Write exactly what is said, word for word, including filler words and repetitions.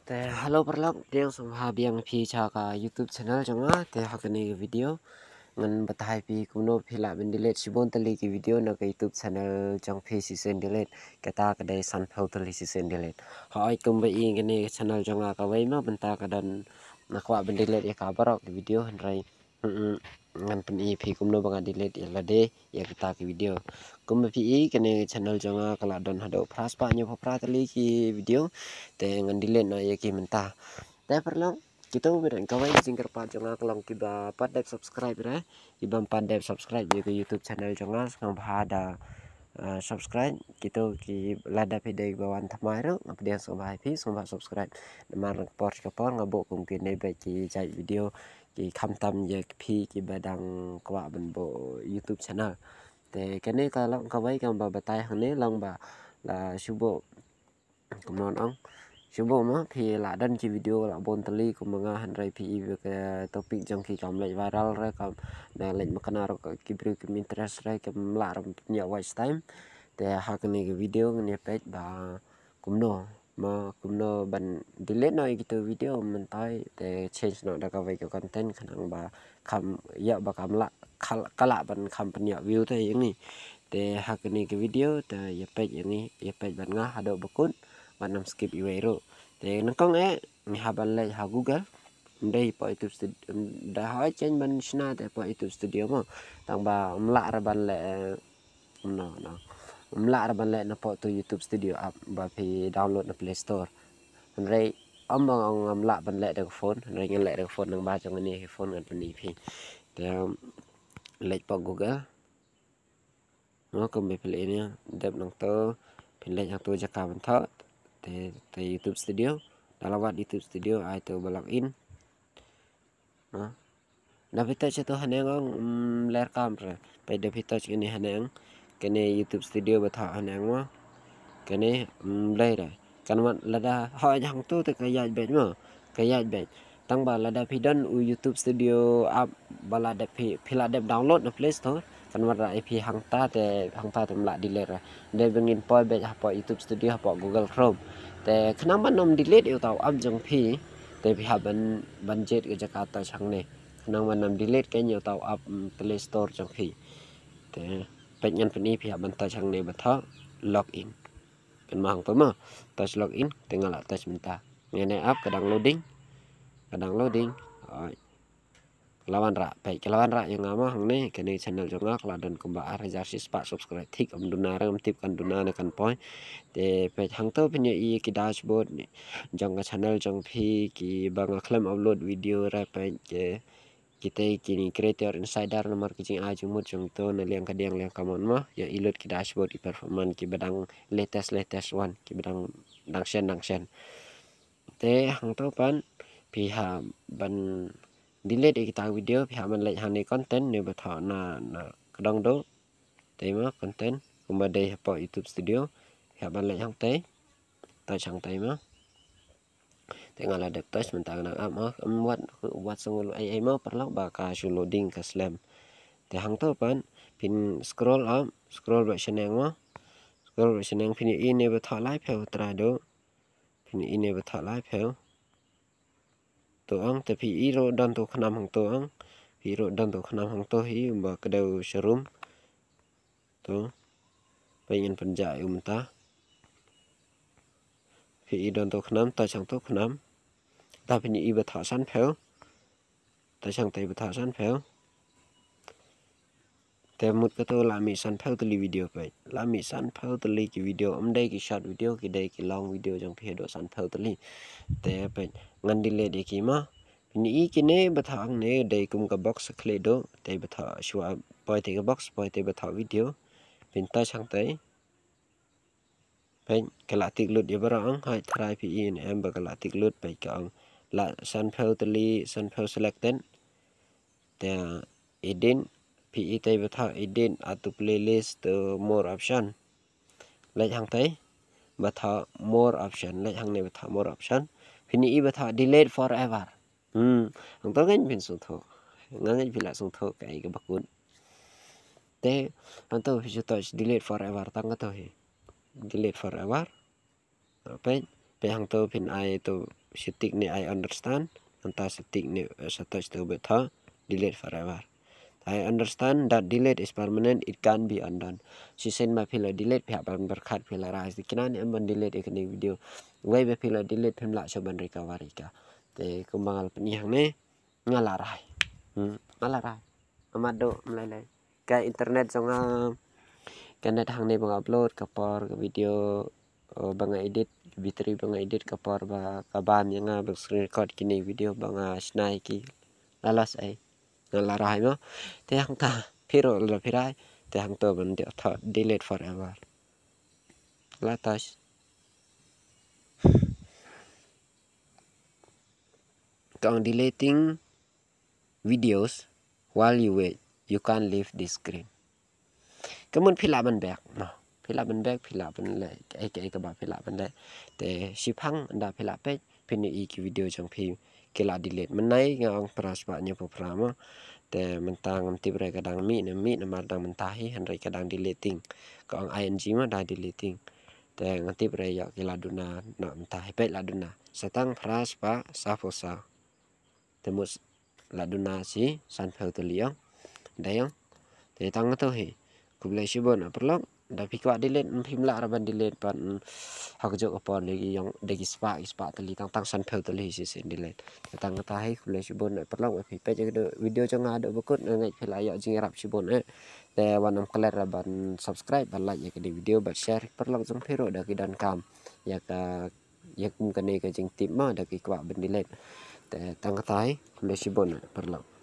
Te hello paralok, pdiang sngewbha biang phi sha ka YouTube channel jong nga. Te ha kane ka video ngan batai phi kumno phi lah ban delete shibun tylli ki video na ka YouTube channel jong phi shisien delete. Kata ka dei sanphew tylli shisien delete. Hooid, kumba i kane ka channel jong nga kawei ma mynta ka don, nga kwah ban delete ïa ka baroh ki video, hynrei ngan pyni phi kumno ba nga delete ïa lade ïa kita ki video. Kumba phi i kane ka channel jong nga ka la don haduh phra spah hynñiew phew phra tylli ki video. Te ngan delete noh ïa ki mynta. Te paralok, kito ba don kawei ka jingkyrpad jong nga ka long kiba pat dep subscribe re, kiba ym pat dep subscribe ïa ka YouTube channel jong nga, sngewbha da subscribe. Kito ki lada phi dei ba wan thymmai ruh, nga pdiang sngewbha ïa phi sngewbha subscribe. Namar na ka por sha ka por nga buh kum kine bad ki jait video ki khamtam ïa phi kiba dang kwah ban buh YouTube channel. Te kane ka long kawei kaba batai hangne long ba la shu buh kumno ong, shu buh ma phi lah don ki video lah bun tylli kumba nga, hynrei phi i ba ka topic jong ki kam leit viral re, kam da leit makna ruh ki briew kim interest re, kim lah ruh pynïoh watch time. Te ha kane ka video ngan ïa peit ba kumno ma kumno ban delete noh ïa kito video mynta, te change noh da kawei ka content khnang ba kham ïa ba kam lah, ka lah ban kham pynïoh view te ïa ngi. Te ha kane ka video te ïa peit ïa ngi, ïa peit bad nga haduh ba kut, bad ym skip iwei ruh. Te nyngkong eh ngi hap ban leit ha Google. Ym dei hapoh YouTube Studio, ym dei ha chen ban shna te hapoh YouTube Studio mo. Tang ba ym lah re ban leh, no, no. Ym lah re ban leh na hapoh tu YouTube Studio app ba phi download na Play Store. Hynrei ym ong ym lah ban leh da ka phone, hynrei ngan leh da ka phone, nang ba jong ngi hi phone ngan pyni phi. Te leit hapoh Google. Mo, kumba phi leh ïa ni, dep nangto phin leit hangto jaka ban thoh te, te YouTube Studio. Da la wad YouTube Studio ai to ba log in. Mo, da phi touch to haneng ong, mm, ler kam re. Peit da phi touch kane haneng, kane YouTube Studio ba thoh haneng mo. Kane, mm, blei re. Kan wan lada hooid hangto te ka ïaid beit mo, ka ïaid beit. Tang ba lada phi don u YouTube Studio app ba la dep phi, phi la dep download na Play Store, kan wanrah ïa phi hangta te, hangta te ym lah delete re. Dei ba ngin poi beit hapoh YouTube Studio hapoh Google Chrome. Te khnang ban ym delete ïa uta u app jong phi, te phi hap ban, ban jied ka jaka touch hangne. Khnang ban ym delete kein ïa uta u app, mm, Play Store jong phi. Te peit ngan pyni phi hap ban touch hangne ba thoh log in. Kynmaw hangto mo, touch log in, te nga la touch mynta. Ngin ïa app ka dang loading, ka dang loading. Oi. Ka la wanrah, peit ka la wanrah ïa nga mo hangne, kane channel jong nga ka la don kumba ar hajar shispah subscribe, thik ym duna re, ngam tip kan duna ne kan poi. Te peit hangto phin ïohi ki dashboard jong ka channel jong phi kiba nga khlem upload video re, peit ki Kita ki ni creator insider namar ki jingai jingmut jong to na liang ka diang liang ka mon mo. Ïohi lut ki dashboard ki performance kiba dang latest latest one kiba dang dang shen dang shen. Te hangto pat phi hap ban delete ïa kita video, phi hap ban leit hangne content ne ba thoh na na ka dang do. Te mo content kumba dei hapoh YouTube Studio, phi hap ban leit hangtai. Touch hangtai mo. Te nga la dep touch mynta nga nang ap mo, ym wad, wad sngewlem ei ei mo paralok ba ka shu loading ka slem. Te hangto pat phin scroll up, scroll beit shaneng mo. Scroll beit shaneng phin ïohi ne ba thoh laiphew trai do. Phin ïohi ne ba thoh laiphew. To ong te phi i ruh don to khnam hangto ong. Phi i ruh don to khnam hangto hi ba ka dei u sharum. To. Peit ngan pynjah ïa u mynta. Phi i don to khnam, touch hangto khnam. Ta phin i ba thoh sanphew. Touch hangtai ba thoh sanphew. Te mut kato la mih sanphew tylli video peit. La mih sanphew tylli ki video, ym dei ki short video, ki dei ki long video jong phi haduh sanphew tylli. Te peit ngan delete ïa ki mo. Phin i kine ba thoh hangne dei kum ka box sa khlieh do, te ba thoh shuwa poi te ka box, poi te ba thoh video. Phin touch hangtai. Peit ka la tik lut ïa baroh ong, hooid tharai phi i ne em ba ka la tik lut, peit ka ong la sanphew tylli, sanphew selected. Te edit, phi i te ba thoh edit, add to playlist, to more option. Leit hangtai ba thoh more option, leit hangne ba thoh more option. Phin i ba thoh delete forever. Hmm, hangto ngeit phin sngewthuh. Nga ngeit phi la sngewthuh kaei kaba kut. Te hangto phi shu touch delete forever tang kato hi. Delete forever. Peit Peit hangto phin ai to, sa tick ne I understand. Nangta sa tick ne, eh, sa touch to beit tho delete forever. I understand that delete is permanent, it can't be undone. Shisien ba phi la delete, phi hap ban pyrkhat, phi la rai. Te kine ne em ban delete ïa kane video. Wei ba phi la delete, phim lah shuh ban recover ïa ka. Te kumba nga la pyni hangne, nga la rai. Hmm, nga la rai. Amat duk, ym lei lei. Ka internet jong nga, ka net hangne ba nga upload, ka por, ka video, eh, ba nga edit, battery ba nga edit, ka por ba ka ban ïa nga, ba screen record kine video ba nga shna ïa ki. La loss ei. Nga la rai mo. Te hangta, phi ruh lada phi rai, te hangto ban dei tho delete forever. La touch. Ka ong deleting videos while you wait. You can't leave this screen. Ka mut phi lah ban back, no. Phi lah ban back, phi lah ban leh kaei kaei kaba phi lah ban leh. Te shiphang ynda phi lah peit, phin ïohi ki video jong phi ki la delete. Mynne nga ong phra spah hynñiewphew phra mo. Te mynta ngam tip re ka dang mih ne ym mih namar dang mynta hi, hynrei ka dang deleting. Ka ong I N G mo, dang deleting. Te ngam tip re ïoh ki la duna noh mynta hi, peit la duna. Sa tang phra spah sawphew saw. Te mut la duna shi sanphew tylli ong. Dei ong. Te tang kato hi. Khublei shibun, eh, paralok. Da phi kwah delete, phim lah re ban delete pat, mm, ha kajuh ka por, da ki ong, da ki spah, ki spah tylli, tang tang sanphew tylli shisien delete. Te tang kata hi, khublei shibun, eh, paralok, ba phi peit ïa ka video jong nga haduh ba kut, nga ngeit phi la ïoh jingïarap shibun, eh. Te wat nym klet re ban subscribe, ban like ïa kane ka video, bad share, paralok jong phi ruh da ki donkam ïa ka, ïa kum kane ka jingtip mo, da ki kwah ban delete. Te tang kata hi, khublei shibun, eh, paralok.